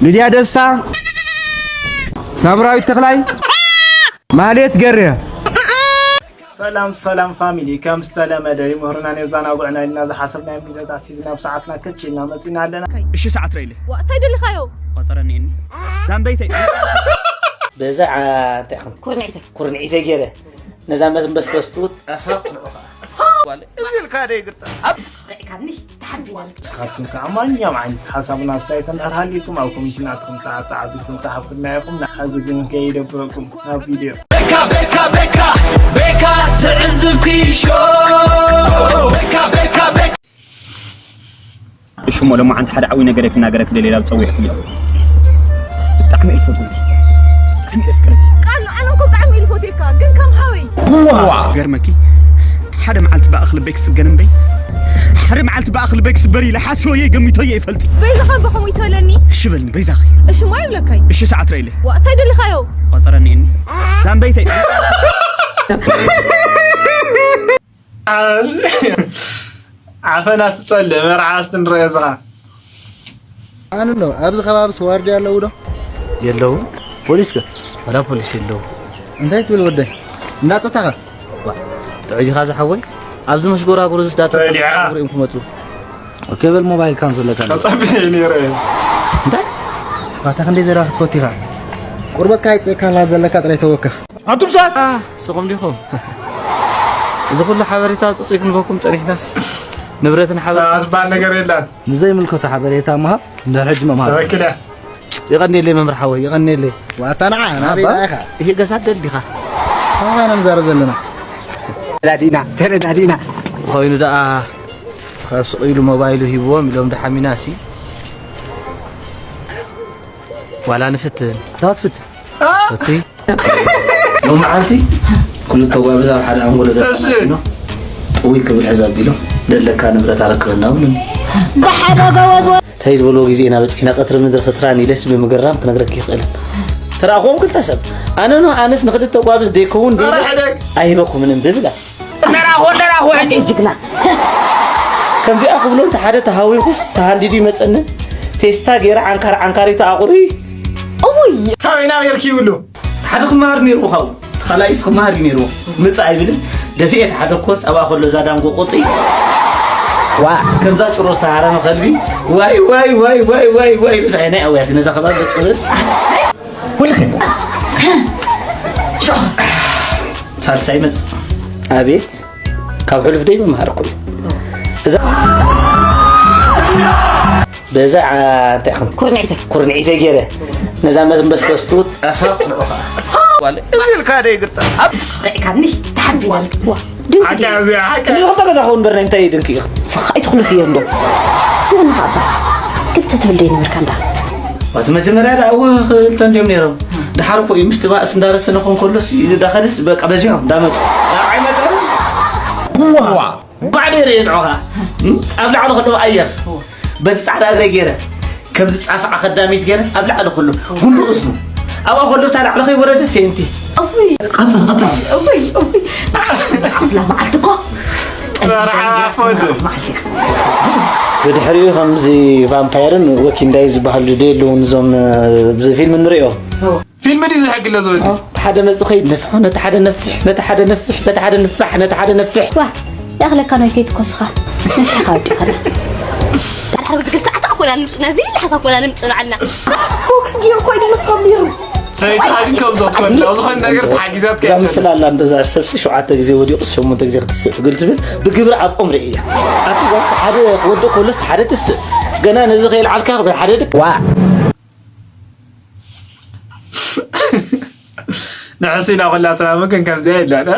ሊድያ ደስታ፣ ሳምራዊት ተኽላይ፣ ማህሌት ገርያ። ሰላም ሰላም ፋሚሊ፣ ከም ዝተለመደ ይምህሩና ነዛናጉዕና ኢልና ዝሓሰብናዮም ቪድዮታት ሒዝና ኣብ ሰዓትና ከች ኢልና መፂና ኣለና። እሺ ሰዓት ረኢለ ዋ እንታይ ደሊኻዮ? ቆፀረኒ እኒ ዳንበይተይ በዛ እንታይ ኹም ኩርንዒተ ኩርንዒተ ገይረ ነዛ መዝን በስተስቱት ኣሳብ ንዑኻ እዚ ኢልካ ደ ይግጠም ኣብ ርዕካኒ ንስኻትኩም ከዓ ማንኛውም ዓይነት ሓሳብን ኣስተያየትን ድሕር ሃልዩኩም ኣብ ኮሚሽን ኣትኹም ተዓጣዓቢልኩም ፀሓፉልና ኢኹም። ንሓዚ ግን ከይደብረኩም ናብ ቪድዮ። ቤካ ቤካ ቤካ ቤካ ትዕዝብቲ ሾው ቤካ ቤካ ቤካ እሽሞ ለማዓንቲ ሓደ ዓብይ ነገር ክናገረክ ደሌላ ጸዊዕክኒ ኢኹ። ብጣዕሚ እየ ዝፈትወኪ። ብጣዕሚ እየ ዘፍቅረኪ። ቃል ኣነ እኮ ብጣዕሚ እየ ዝፈትየካ ግን ከም ሓወይ። ገርመኪ ሓደ መዓልቲ ብኣኽ ልበይ ክስገን እምበይ ሓደ መዓልቲ ብኣኽ ልበይ ክስበር ኢለ ሓስበዮ ገሚቶዮ ይፈልጥ። በይዛኻ እባ ከምኡ ይትበለኒ። እሺ በልኒ በይዛኺ። እሺ እሞ ይብለካይ። እሺ ሰዓት ረኢለ። ዋ እንታይ ደሊኻዮ? ቆጸረኒ እኒ። ዳምበይተይ። ዓፈና ትጸልእ መርዓ ኣስትንረዮ ዝኻ ኣነ ኣሎ ኣብዚ ከባቢስ ዋርድያ ኣለዉ ዶ? የለዉ። ፖሊስ ከ? ወላ ፖሊስ የለዉ። እንታይ ትብል ወደይ? እንዳጸታኻ? ጥዑይ ዲኻ ዝሓወይ? ኣብዚ መሽጎራጉሩ ዝስዳተ ሪኦም ክመጹ። ኦኬ በል ሞባይል ካንስል ለካ። ተጸብየ ነይረ። እንታይ? ባታ ክንደይ ዘረባ ክትፈቱ ኢኻ? ቁርበትካ ኣይጽእካላ ዘለካ ጥራይ ተወከፍ። ኣቱም ሰባት ስኹም ዲኹም እዚ ኩሉ ሓበሬታ ጽጹይ ክንበኩም ጸኒሕናስ ንብረትን ሓበሬታ ዝበሃል ነገር የላን። ንዘይምልከቶ ሓበሬታ ምሃብ እንድሕር ሕጂ ምምሃር። ትኽክል እያ። የቐንየለይ መምህር ሓወይ የቐንየለይ። ዋታ ንዓ ናበይ ደኣ ኢኻ? ይሄ ገዛ ደል ዲኻ? ከማና ንዛረብ ዘለና። ተረዳዲእና ተረዳዲእና። ኮይኑ ደኣ ካብ ስቕ ኢሉ ሞባይሉ ሂብዎም ኢሎም ደሓሚናሲ ዋላ ንፍትን። እንታይ ትፍትን? እቲ ሎም መዓልቲ ክልተ ጓብዝ ኣብ ሓደ ኣንጎሎ ዘጣማሽኖ ጥውይ ክብል ሕዝ ኣቢሎ ደለካ ንብረት ኣረክበና ብሉኒ። ብሓደ ገወዝ እንታይ ዝበልዎ ግዜ ኢና በፂሕና ቀትሪ ምድሪ ክትራን ኢለስ ብምግራም ክነግረክ ይኽእልን ተራእኹዎም ክልተ ሰብ ኣነ ኖ ኣነስ ንክልተ ጓብዝ ደይከውን ደይለ ኣይህበኩምን እምቢ ብላ ደራኹ ደራኹ ዕጭ ጅግና ከምዚኣ ክብሎ እንተ ሓደ ተሃዊኹስ ተሃንዲዱ ይመፀንን ቴስታ ገይረ ዓንካር ዓንካሪቱ ኣቑሪ እውይ ካበይ ናብ ኤርኪ ይብሉ ሓደ ክመሃር ነይርዎ ካብኡ እቲ ካልኣይስ ክመሃር እዩ ነይርዎ ምፅእ ኣይብልን ደፊኤ ተሓደኮስ ኣብኣ ከሎ እዛ ዳንጎ ቆፂ ዋ ከምዛ ጭሮ ዝተሃረመ ከልቢ ዋይ ዋይ ዋይ ዋይ ዋይ ዋይ ብዛይ ናይ ኣውያት ነዛ ከባቢ ገፅበፅ ውልክን ሳልሳይ መፅ ኣቤት ካብ ሕሉፍ ደይ ምምሃርኩም እዛ በዛ እንታይ ከም ኩርንዒተ ኩርንዒተ ገይረ ነዛ መዝንበስተስቱ ኣሳብ ንዑኻ እዚልካ ደይ ግጣ ኣብ ርዕካኒ ተሓቢናልክዋ ድንክ ሓቂ እዚኣ ሓቂ ንዝኽልተ ገዛ ኸውን እምበር ናይ ምንታይ ድንክ ኢኹ ስኻ ኣይትኹልፍ እዮ እንዶ ስመኒ ኸዓ ክልተ ትብል ደይ ነበርካ እንዳ እቲ መጀመርያ ደኣ እወ ክልተ እንድዮም ነይሮም ድሓር እኮ እዩ ምስቲ ባእስ እንዳረሰነ ኮን ከሎስ ዳኸደስ በቃ በዚሖም እንዳመፁ ኣይመፀ ዋ ባዕሉ ይርኢ ንዖኻ ኣብ ላዕሊ ከለዉ ኣየር በዚ ፃዕዳ እግረይ ገይረ ከምዚ ፃፍዓ ከዳሚት ገይረ ኣብ ላዕሊ ከሎ ሁሉ እዝኑ ኣብኣ ከሎ እታ ላዕሊ ከይወረደ ፌንቲ ቀፅል ቀፅል ኣፍላ መዓልቲ እኮ ብድሕሪኡ ከምዚ ቫምፓየርን ወኪንዳይ ዝበሃሉ ደየለውን እዞም ብዚ ፊልም ንሪኦ ፊልም ድዩ ዝሕግለ ዝወዲ? እቲ ሓደ መፅእ ከይድ ነፍሖ ነቲ ሓደ ነፍሕ ነቲ ሓደ ነፍሕ ነቲ ሓደ ንፋሕ ነቲ ሓደ ነፍሕ ዋ ይኣኽለካ ናይ ከይትኮስኻ ነፍሕኻ ወዲኻና ዳድሓር ዝግልታዕ ኣታ ኣኮና ንምፅእ ነዚ ኢልሓሳ ኣኮና ንምፅእ ንዓልና ቦክስ ጌም ኮይነ ንቆም ነይሩ ሰይጣን ከም ዘትኮን ዝኾነ ነገር ተሓጊዛት እዛ ምስል ኣላ እምበዛ ሰብሲ ሸውዓተ ግዜ ወዲቑ ሸሞንተ ግዜ ክትስእ ትግል ትብል ብግብሪ ኣብ ቁም ርኢ እያ ኣቲ ጓል ሓደ ክወድእ ከሎስ ሓደ ትስእ ገና ነዚ ከይልዓልካ ሓደ ድክ ዋ ንሕስኢና ኩላትና ምክን ከምዚኣ የለን።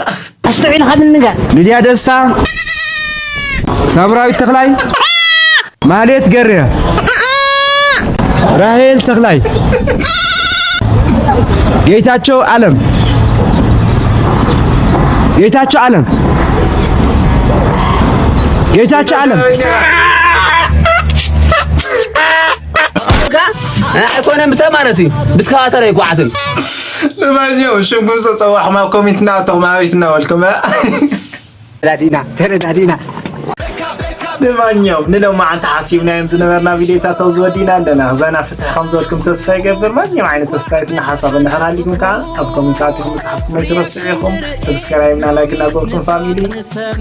ኣስተውዒልኻ ምንጋር። ሊድያ ደስታ፣ ሳምራዊት ተኽላይ፣ ማህሌት ገርያ፣ ራሄል ተኽላይ፣ ጌታቸው ኣለም፣ ጌታቸው ኣለም፣ ጌታቸው ኣለም። ኣይኮነን ብሰብ ማለት እዩ ብስካዋተር ኣይጓዓትን ለማንኛውም ሽም ዝተፀዋዕኹም ኣብ ኮሜንት እናወልኩም ኣቤት እናበልኩም ተረዳዲእና ተረዳዲእና ንማንኛውም ንሎማዓንቲ ሓሲብናዮም ዝነበርና ቪድዮታት ኣብዚ ወዲና ኣለና። ዘና ፍትሒ ከም ዝበልኩም ተስፋ ይገብር። ማንኛውም ዓይነት ኣስተያየትና ሓሳብ እንድሕር ሃሊኩም ከዓ ኣብ ኮሜንት ኣቲኹም ምፅሓፍኩም ኣይትረስዑ ኢኹም። ሰብስክራይብና ላይክ እናገበርኩም ፋሚሊ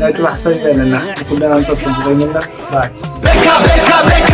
ናይ ፅባሕ ሰብ ይበለና። ንኩልና ኣንፀት ፅቡቅ ይምነ። ባይ። ቤካ ቤካ ቤካ